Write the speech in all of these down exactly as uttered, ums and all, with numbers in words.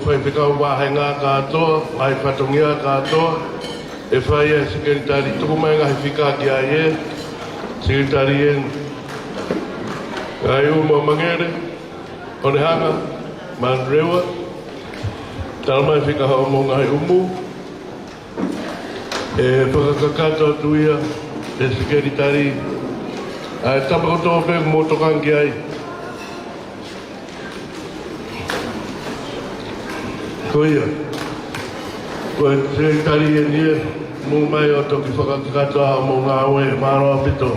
Faifekau vāhenga kātoa, ngaahi fatongia kātoa, ʻe fai ʻe he sekelitali, tuku mai ngaahi fika ki ai ē, sekelitali ē, ngaahi ʻumu ʻa Mangele, Onehanga, Manurewa, tala mai fika hoʻomou ngaahi ʻumu, ʻe fakakakato atu ia, ʻe he sekelitali, ʻa e tapa kotoa pē ʻoku mou tokanga ki ai. Ko ia. Ko e sekelitali eni ē, mou mai ʻo toki fakakakato ʻa hoʻomou ngāue, mālō ʻaupito.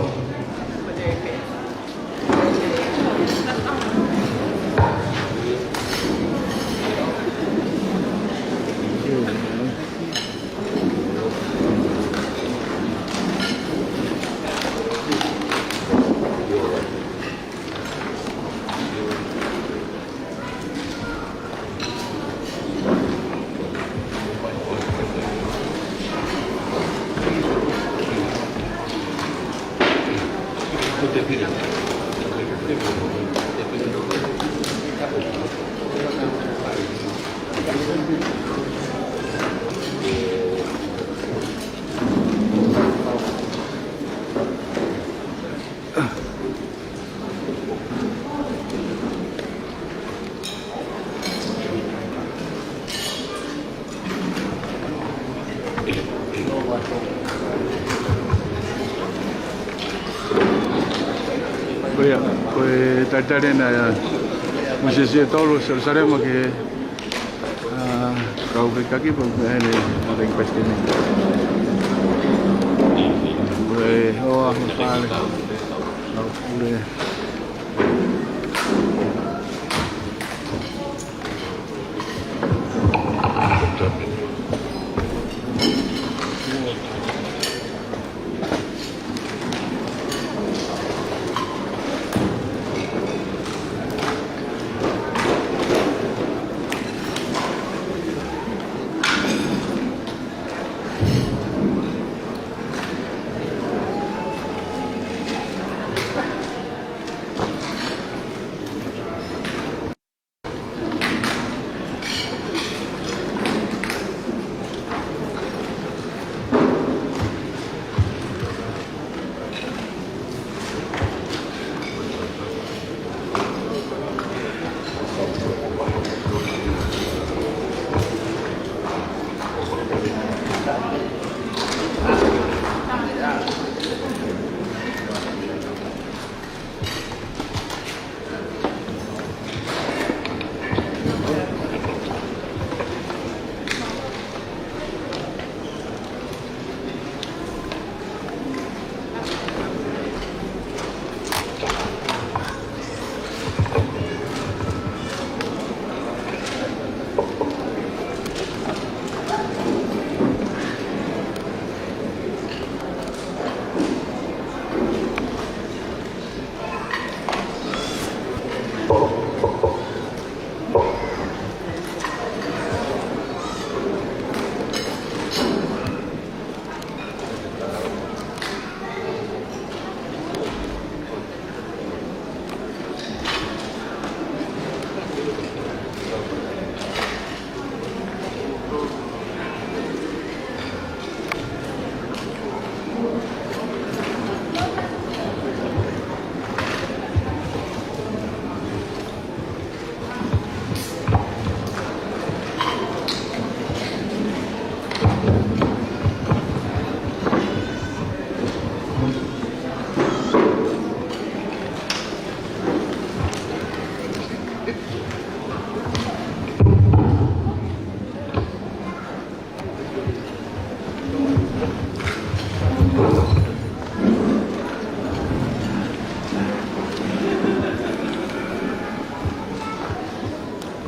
Ko ia, ko e talitali ena ʻa Mōsese ʻe tolu, Selusalema ki he, ʻa, kau fekaki, pea mo e ʻene, ʻene palesiteni. Ko e hoa, mo e fale. Kau pule.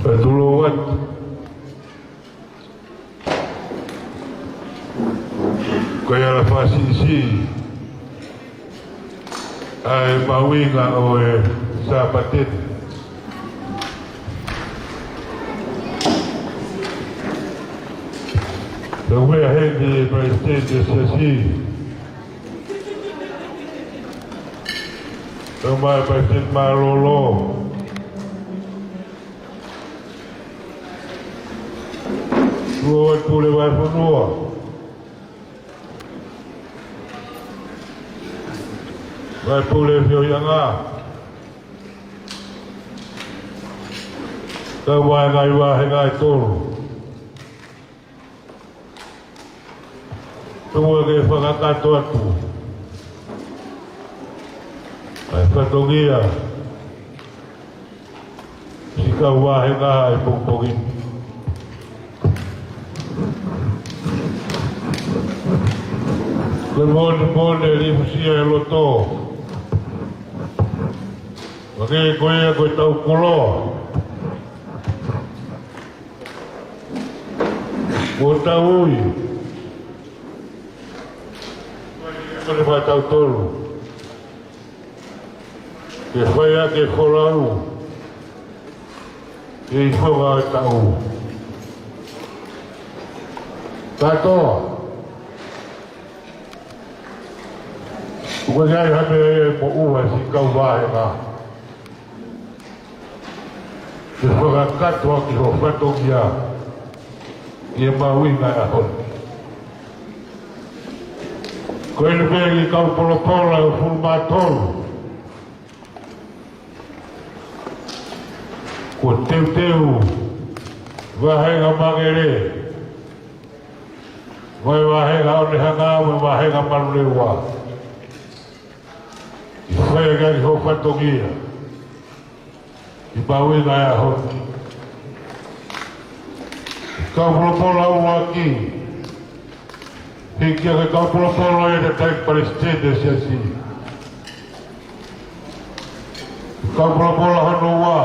Pea tulou atu. Ko e ala fāsiʻisiʻi ʻa e mahuʻinga ʻo e Sāpate. Pea ʻoku ʻi heni e Palesiteni ʻo e Siasi. Pea mo e Palesiteni Mālōlō. Ua, Vaipule Vahefonua, Vaipule Feohiʻanga, kau vāhenga ʻi he vāhenga ʻe tolu. Tuku ke fakakakato atu ʻa e fatongia siʻi kau vāhenga ʻi he pongipongi ni. Ko e moʻoni, moʻoni ʻe lifusia e loto. Hangē ko ia ko ʻetau koloa, ko ʻetau ui, ko e fai ʻa tautolu ke fai ʻaki e folau ʻi he fonua ʻo e taʻu. Kātoa, ʻoku ʻikai ha meʻa ia ʻe moʻua siʻi kau vāhenga ke fakakakato ʻaki ho fatongia ʻi he mahuʻinga ʻo e ʻaho ni. Ko eni pē kiʻi kau polopola ʻe hongofulu mā tolu. Ko e teuteu vāhenga Mangere, mo e vāhenga ʻOnehanga, mo e vāhenga Manurewa, ʻi he fai ʻaki ho fatongia ʻi he mahuʻinga ʻo e ʻaho ni. Kau polopola ʻuluaki, hiki hake kau polopola ʻa e tangataʻeiki palesiteni ʻo e siasi. Kau polopola hono ua,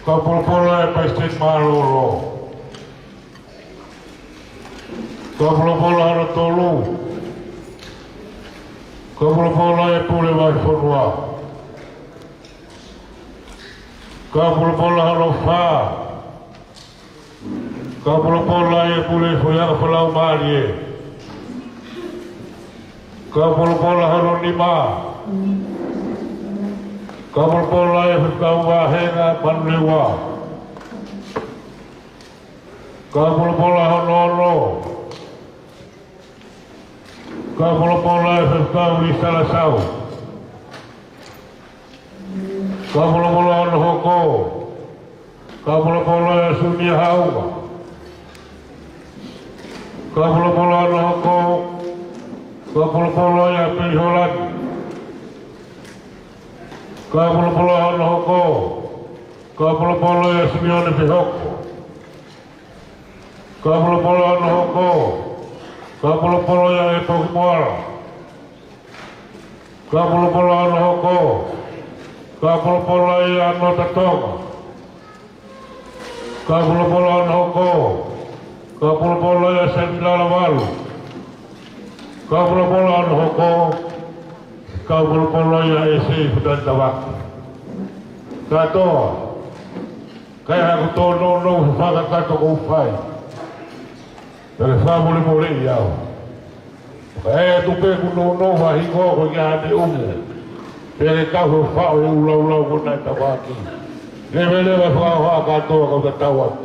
kau polopola ʻa e palesiteni mālōlō. Kau polopola hono tolu, kau polopola ʻa e Pule Vahefonua. Kau polopola hono fā, kau polopola ʻa e Pule Foʻi Fakalaumālie. Kau polopola hono nima, kau polopola ʻa e faifekau vāhenga Manurewa. Kau polopola hono ono, kau polopola ʻa e faifekau Lisa Lasau. Kau polopola hono hoko, kau polopola ʻa Sunia Haʻunga. Kau polopola hono hoko, kau polopola ʻa Peli Holani. Kau polopola hono hoko, kau polopola ʻa Simione Fehoko. Kau polopola hono hoko, kau polopola ʻa ʻEpoki Moala. Kau polopola hono hoko, kau polopola ʻa Nota Tonga. Kau polopola hono hoko, kau polopola ʻa Semi Lala Valu. Kau polopola hono hoko, kau polopola ʻa ʻEsei Fetani Tavake. Kātoa, ʻikai haʻaku tōnounou he fakakakato ʻoku ou fai, pea ke fakamolemoleʻi au. Ka ʻe ʻatu pē ʻeku nounou ha hingoa ko e ʻikai ha ne ʻumu, pea ke kau he faʻo ʻe ulaulau ko ena ʻe tavaki. Leveleva e fakahoha kātoa kau tatau atu.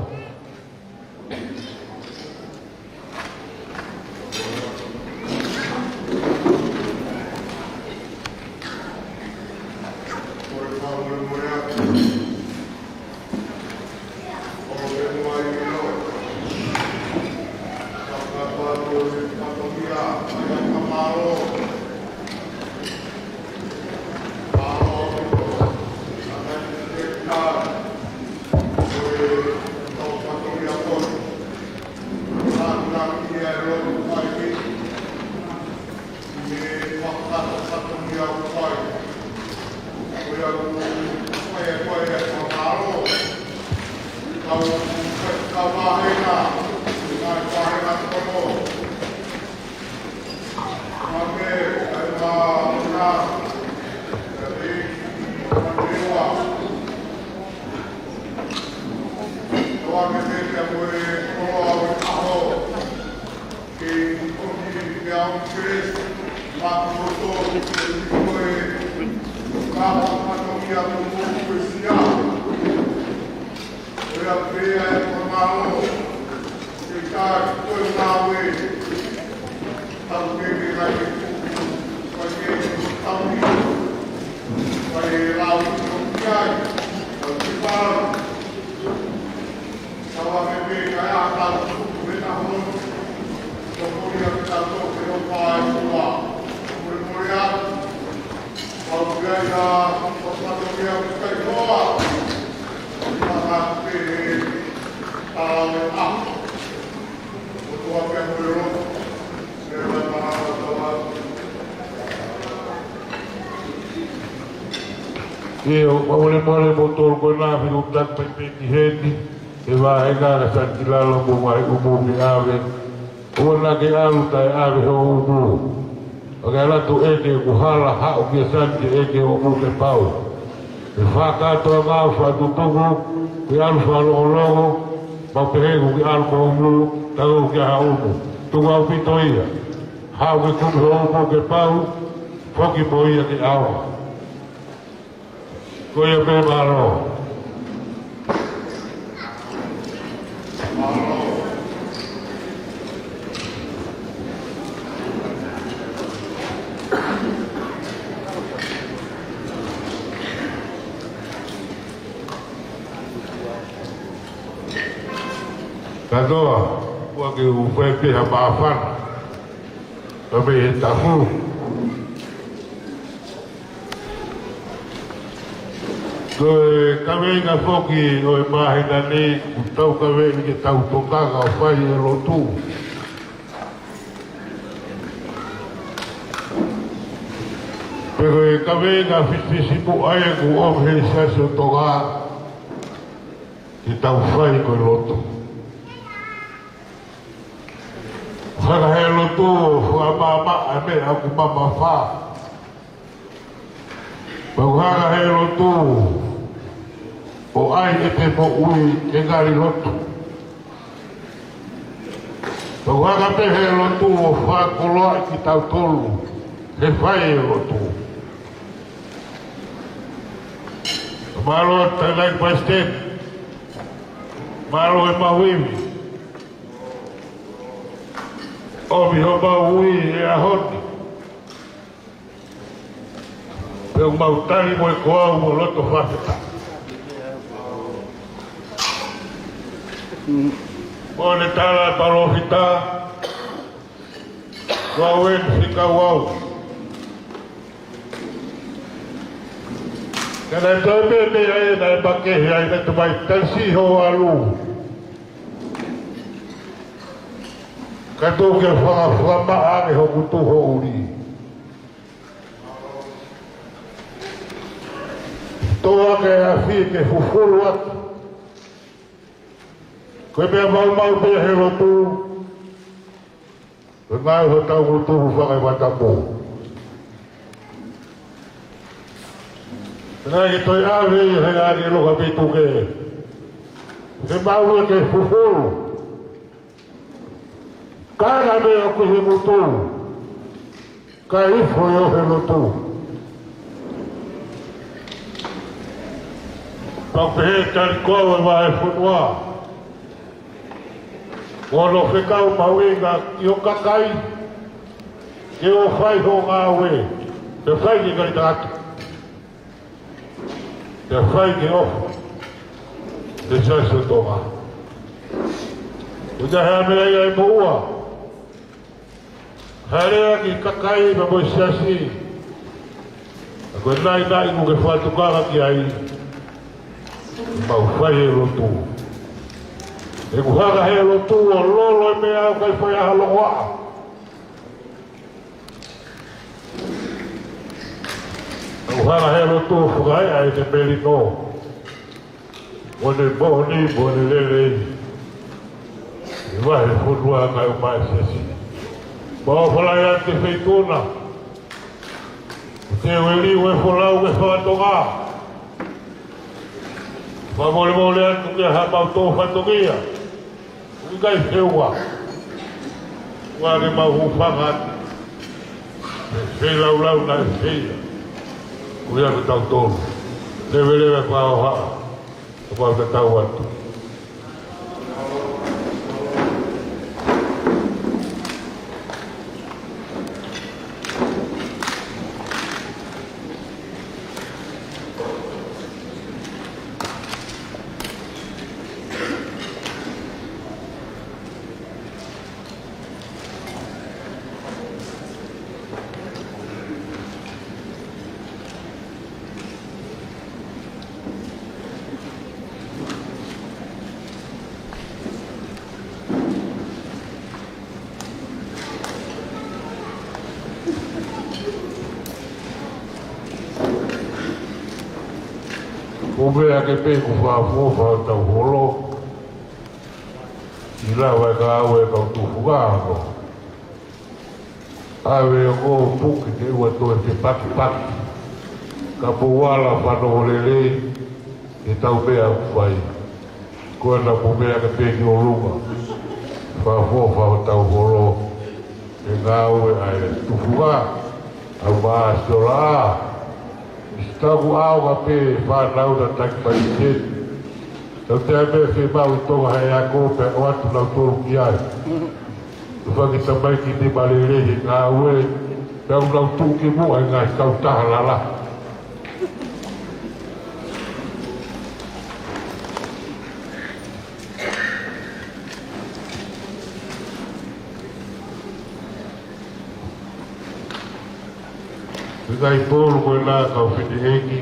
ʻIo, fakamolemole mo tolu ko ena, fili ʻoku taki pē ki heni, ʻe vahenga ka sani ki lalo mo mai ʻumu ke ʻave. ʻOua naʻa ke ʻalu taʻe ʻave hoʻo ʻumu. ʻOku ʻalu atu ʻeni ʻoku hala, haʻu kia sani ke ʻeke hoʻo ʻumu ke pau. ʻE fakatoa ngā fakatutuku, ke ʻalu fakalongolongo, mau pehē ʻoku ke ʻalu mo ʻumu, talu ke ʻalu ʻumu. Tuku ʻaupito ia. Haʻu ke kumi hoʻo ʻumu ke pau, foki mo ia ke ʻaonga. Ko ia pē, mālō. Kātoa, ʻoua ke u fai pē ha māfana. Ka mei he tafu. Ko e kaveinga foki ʻo e māhina ni, ʻoku tau kaveinga ke tau tokanga ʻo fai e lotu. Pea ko e kaveinga fisifisimuʻa ia ʻoku ʻomi he Siasi ʻo Tonga, ke tau fai ko e lotu. Hanga he lotu ʻo fakamaʻamaʻa e meʻa ʻoku mamafa. Pea ʻoku hanga he lotu ʻo ʻai ʻete moʻui ke ngali lotu. Pea ʻoku hanga pē he lotu ʻo fakakoloaʻi kitautolu he fai e lotu. Mālō Tainaki Palesiteni. Mālō e mahuʻinga. ʻOmi homau ui he ʻaho ni. Pea ʻoku mau tali mo e koau mo loto fakafetaʻi. Mo ne tala palōfita, ko au eni fika au. Ka naʻe toe pē meʻa ē naʻe makehe ai, naʻe toe mai tali siʻi hoʻo ʻalu. Ka tau ke faka-, fakamaʻa ange hoku tuʻu hoʻo ʻuli. Toa ke afi ke fufulu atu. Ko e meʻa maumau pē he lotu. Ko e ngāue hotau ngutu ʻoku fakaivatapu. Naʻe ʻikai ke toe ʻave ia he ʻāngelo ka pituke. He maumau ke fufulu. Ka na meʻa ʻoku he ngutu. Ka ifo ʻi he lotu. Pau pehē tali ko au e vahefonua. Ko hono fekau mahuʻinga ki ho kakai, ke ō fai hoʻo ngāue, pea fai ke kalitaka atu. Pea fai ke ʻofa. He Siasi ʻo Tonga. ʻOku ʻikai ha meʻa ia ʻe moʻua. Hāʻele ki he kakai pea mo e Siasi. Ka ko e naʻinaʻi ʻoku ke fakatukanga ki ai. Mau fai e lotu. He ʻoku hanga he lotu ʻo lolo e meʻa ʻoku ʻikai fai ha longoaʻa. ʻOku hanga he lotu ʻo fakaeʻa ʻete melino. Mo ʻene moʻoni, mo ʻene lelei. ʻI he vahefonua kae ʻumaʻā e Siasi. Mau ʻofa lahi atu ki he Feituʻu na. Te u ʻi he liu e folau ke fakatonga. Fakamolemole atu ki he haʻamau tō fatongia. ʻIkai feua. ʻOua ke mau hūfanga atu. Feilaulau naʻe feia. Ko ia ko tautolu. Leveleva e fakahohaʻa. Kapau te tau atu. Ko e meʻa ke pē ʻoku fakaʻofoʻofa hotau holo, ʻi he lava e ngāue ʻa e kau tufunga hono ʻave ʻo puke ke ʻoua toe fepakipaki. Ka mou ala fanongo lelei ki heʻetau meʻa ʻoku fai. Ko ena, mou meʻa ke pē ki ʻolunga. Fakaʻofoʻofa hotau holo, ʻi he ngāue ʻa e tufunga, ʻa e maʻa siola. Sitaku au ka pē fānau na taki mai seni. Tau te ai meʻa fiemaʻu ʻi Tonga he ako pea ʻoatu nautolu ki ai. Tufa ki tamai ki te malele he ngāue, pea u lau tuʻu ki muʻa he ngaahi kautaha lalahi. Ko e ngaahi polu ko ena, kau fineʻeiki,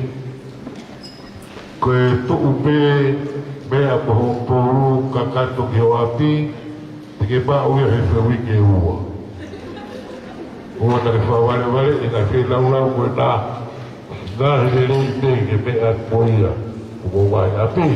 ko e tuʻu pē meʻa mo hoʻo polu kakato ki ho ʻapi, te ke maʻu ia he fehuʻi ke ua. ʻOua naʻa ke fakavalevale, ʻi he ngaahi feilaulau ko ena, ngaahi lelei pē ke meʻa mo ia, ʻo mo vahe ʻapi.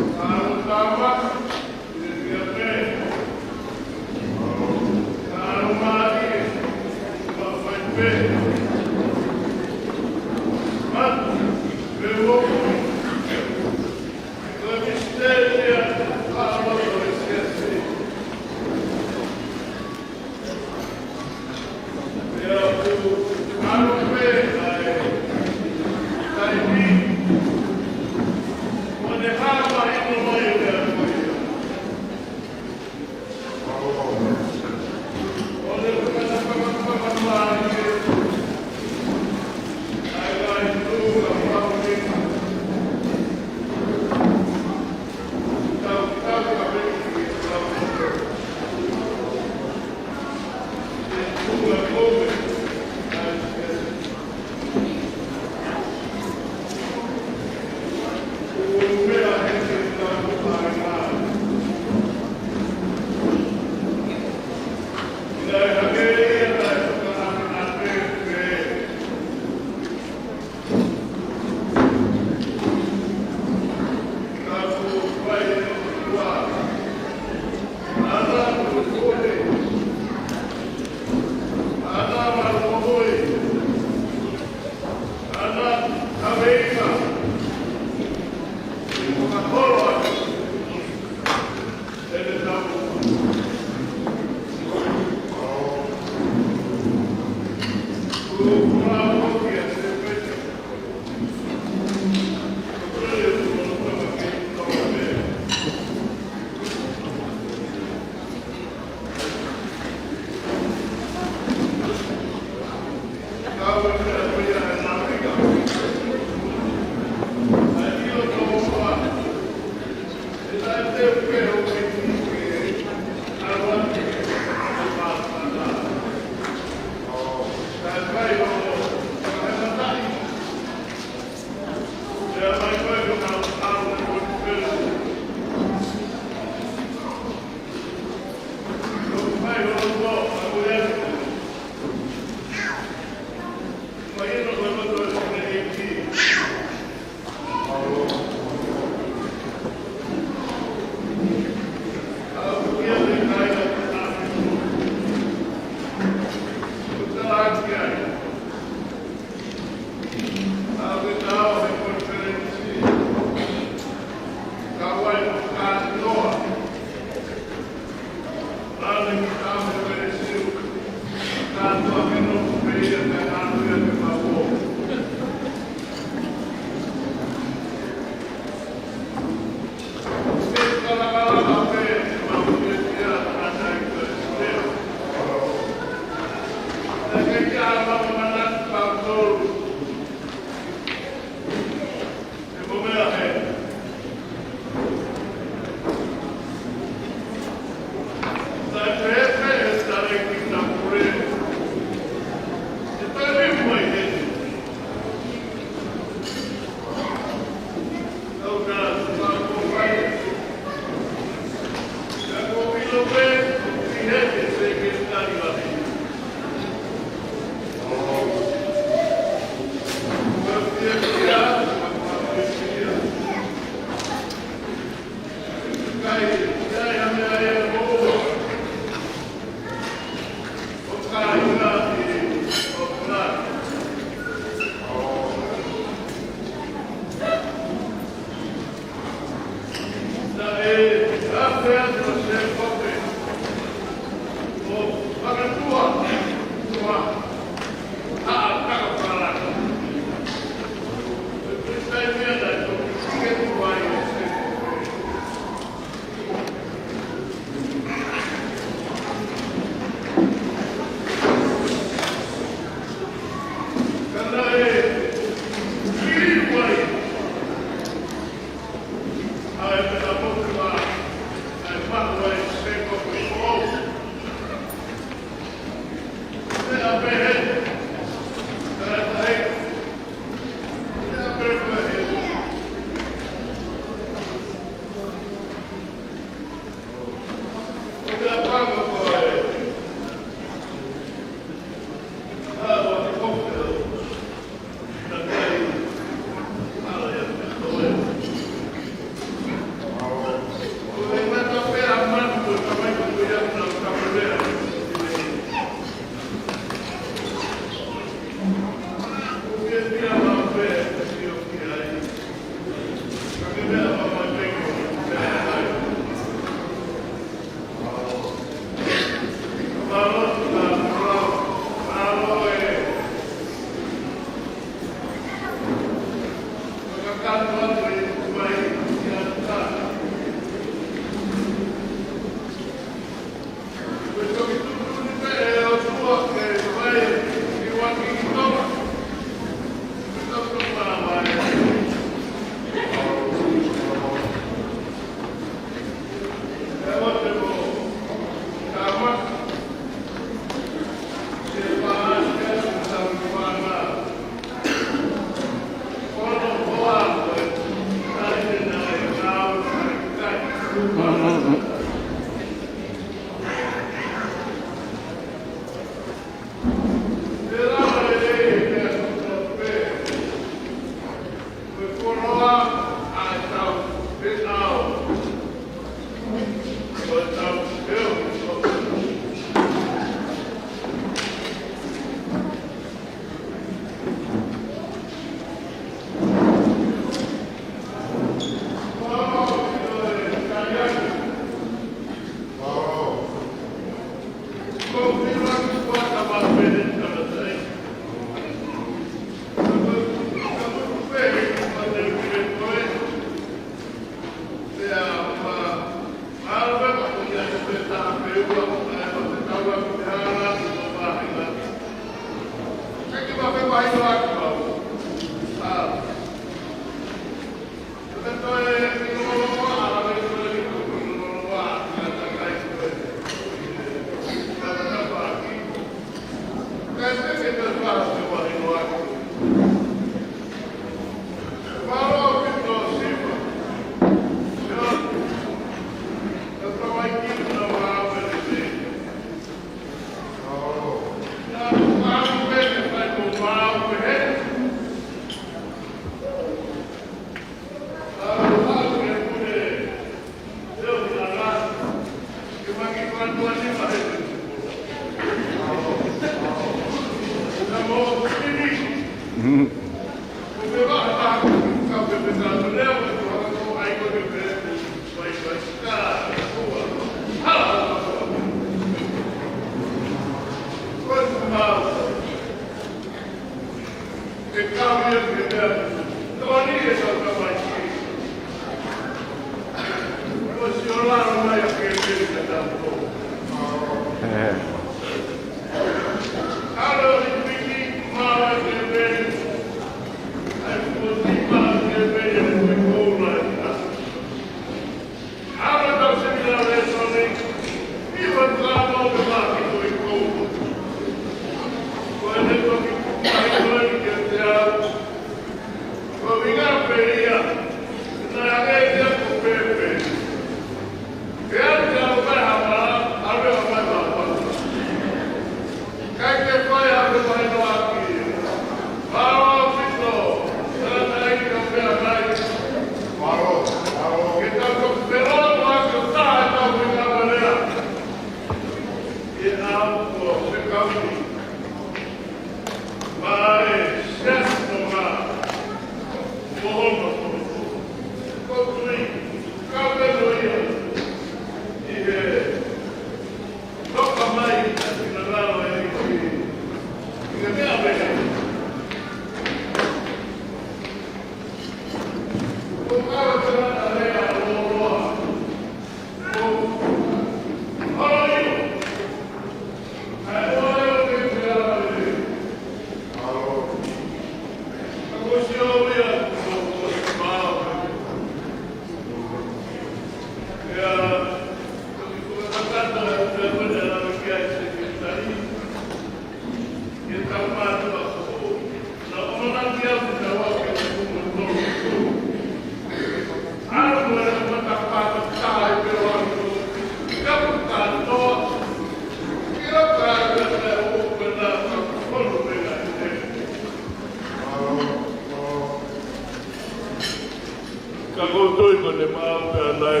Ka ʻoku ou tui ko e maau pē ʻa e Naʻe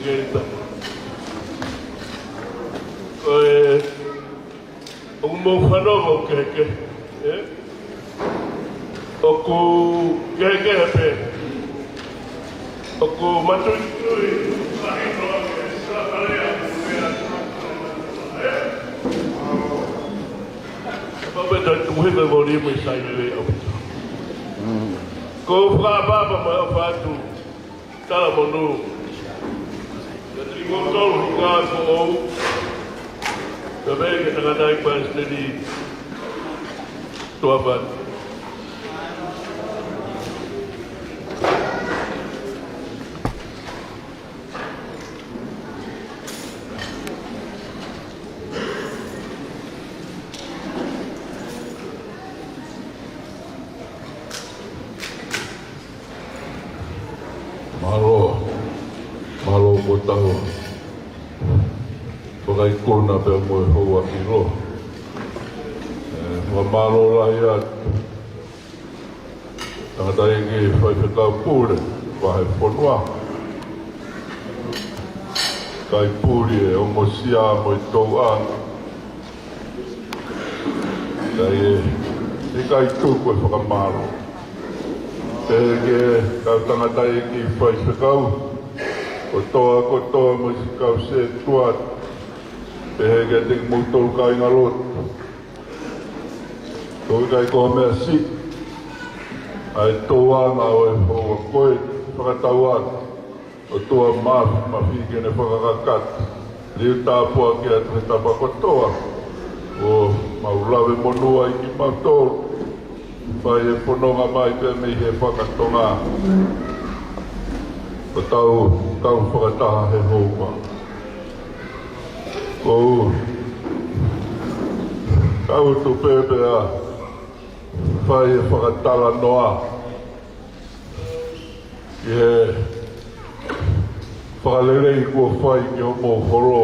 Keita. Ko e, ʻoku mou fanongo kehekehe, ē? ʻOku kehekehe pē. ʻOku matuitui. Papa ta tu he ka voli mo sai lele ʻaupito. Ko fakapapa mai ʻo fatu. Talamonū. Ka tiki mo tolu hinga ko ou. Ka vei ke tangata i Palesiteni. Tuapan. Mālō, mālō ko tau fakaikuna pea mo e houa ʻilo. ʻE, fakamālō lahi atu. Tangataʻeiki Faifekau Pule, Vahefonua. Kai puli e ongosia mo e touʻanga. Kai e, ʻikai tuku e fakamālō. Pehē ki he kau tangataʻeiki faifekau, kotoa, kotoa mo e kau sētuata. Pehē kiate kimoutolu kāingalotu. Ko e ʻikai ko ha meʻa siʻi, ʻa e touʻanga ʻo e houa ko eni, fakatauange ʻOtua Māfimafi ke ne fakakakato. Liu tāpuaki atu he tapa kotoa ʻoku mau lave monū ai kimautolu. Fai e fononga mai pea mei he faka-Tonga. Ko tau, tau fakataha he houa. Ko u, tau tu pē pea fai e fakatalanoa ki he fakalelei kuo fai ki hoʻomou holo,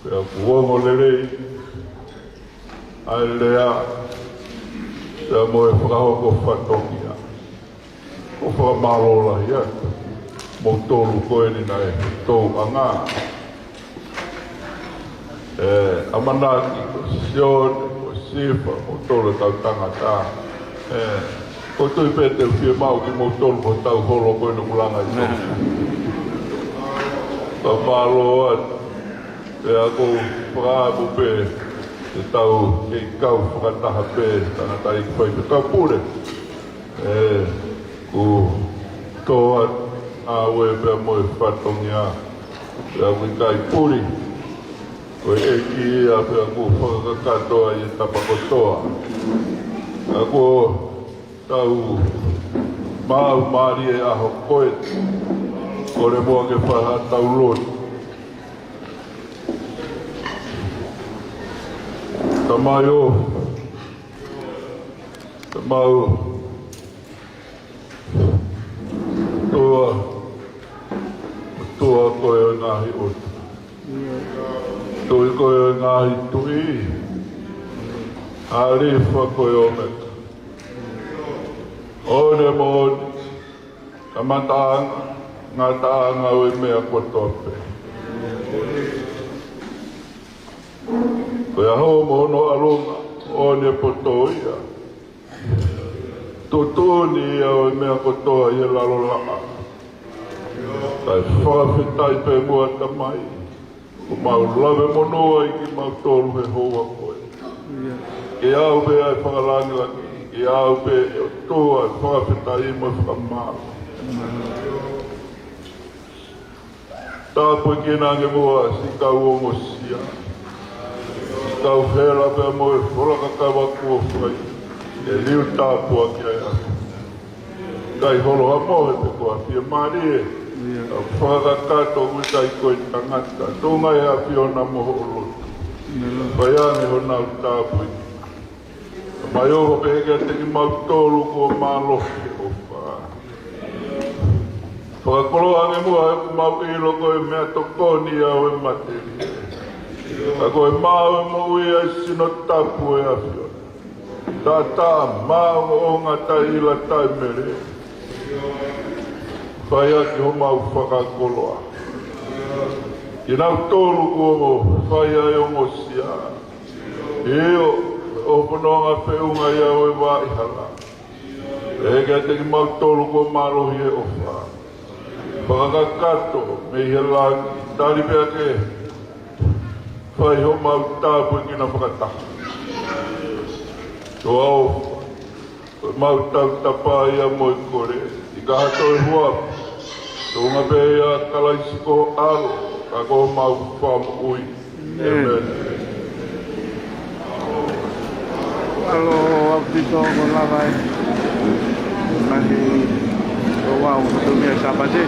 pea kuo ongo lelei ʻa e lea, pea mo e fakahoko fatongia. ʻOku fakamālō lahi atu kimoutolu ko eni naʻe touʻanga. ʻE, ʻamanaki ko Sione, ko Sifa, kimoutolu kau tangata. ʻE, ʻoku ou tui pē te u fiemaʻu kimoutolu ko hotau holo ko eni ʻoku langa ʻi. Fakamālō atu. Pea ʻoku ou fakaʻamu pē ke tau kei kau fakataha pē, tangataʻeiki faifekau pule. ʻE, kuo tō atu ʻa e pea mo e fatongia, pea ʻoku ʻikai puli. Ko e ʻEiki ia pea kuo fakakakato ai e tapa kotoa. Ka kuo tau maau mālie ʻaho ko eni, kole muʻa ke fai haʻatau lotu. Tamai ʻofa, Tamai ʻofa, ʻOtua, ʻOtua koe ʻo e ngaahi ʻotua. Tuʻi koe ʻo e ngaahi tuʻi. ʻAlifa koe ʻo ʻOmeka. ʻOne moʻoni, kamataʻanga, ngataʻanga ʻo e meʻa kotoa pē. Ko e ʻaho mo hono ʻalunga, ʻo ne poto ia. Tuʻutuʻuni ia ʻo e meʻa kotoa ʻi he lalo laʻā. Kae fakafetaʻi pē muʻa Tamai. ʻOku mau lave monū ai kimautolu he houa ko eni. Ke ʻi ai pē ʻa e fakalāngilangi, ke ʻi ai pē ʻe ʻOtua ʻa e fakafetaʻi mo e fakamālō. Tāpuekina ange muʻa siʻi kau ongosia, siʻi kau hela pea mo e fola kakava kuo fai, ʻe liu tāpuaki ai ʻa e ʻOtua. Kai holo ha mohe pe ko ha fiemālie, Fakakakato ʻoku ʻikai ko e tangata, tuʻunga ʻi he ʻAfiona mo hoʻo lotu. Fai ange honau tāpuekina. Mai ʻo pehē kiate kimautolu kuo mālohi he ʻofa. Fakakoloa ange muʻa ʻoku mau ʻilo ko e meʻatokoni ia ʻo e matelie. Ka ko e mā ʻo e moʻui ʻa e sino tapu ʻo e ʻAfiona. Taʻataʻa, maʻongoʻonga, taʻeʻila, taʻemele. Fai ʻaki homau fakakoloa. Kinautolu kuo fai ʻa e ongosia. ʻIo, ʻo fononga feʻunga ia ʻo e vaʻa hala. Pehē kiate kimautolu kuo mālohi he ʻofa. Fakakakato mei he langi, tali pea ke fai homau tāpuekina fakataha. ʻOfa, ko e mau tautapa ia mo e kole, ʻikai ha toe huafa, tuʻunga pē ʻia Kalaisi ko ho ʻAlo, ka ko homau Fakamoʻui. ʻĒmeni. ʻAlo ʻaupito ko lava e. Mahi ko wau, tumi e Sāpate.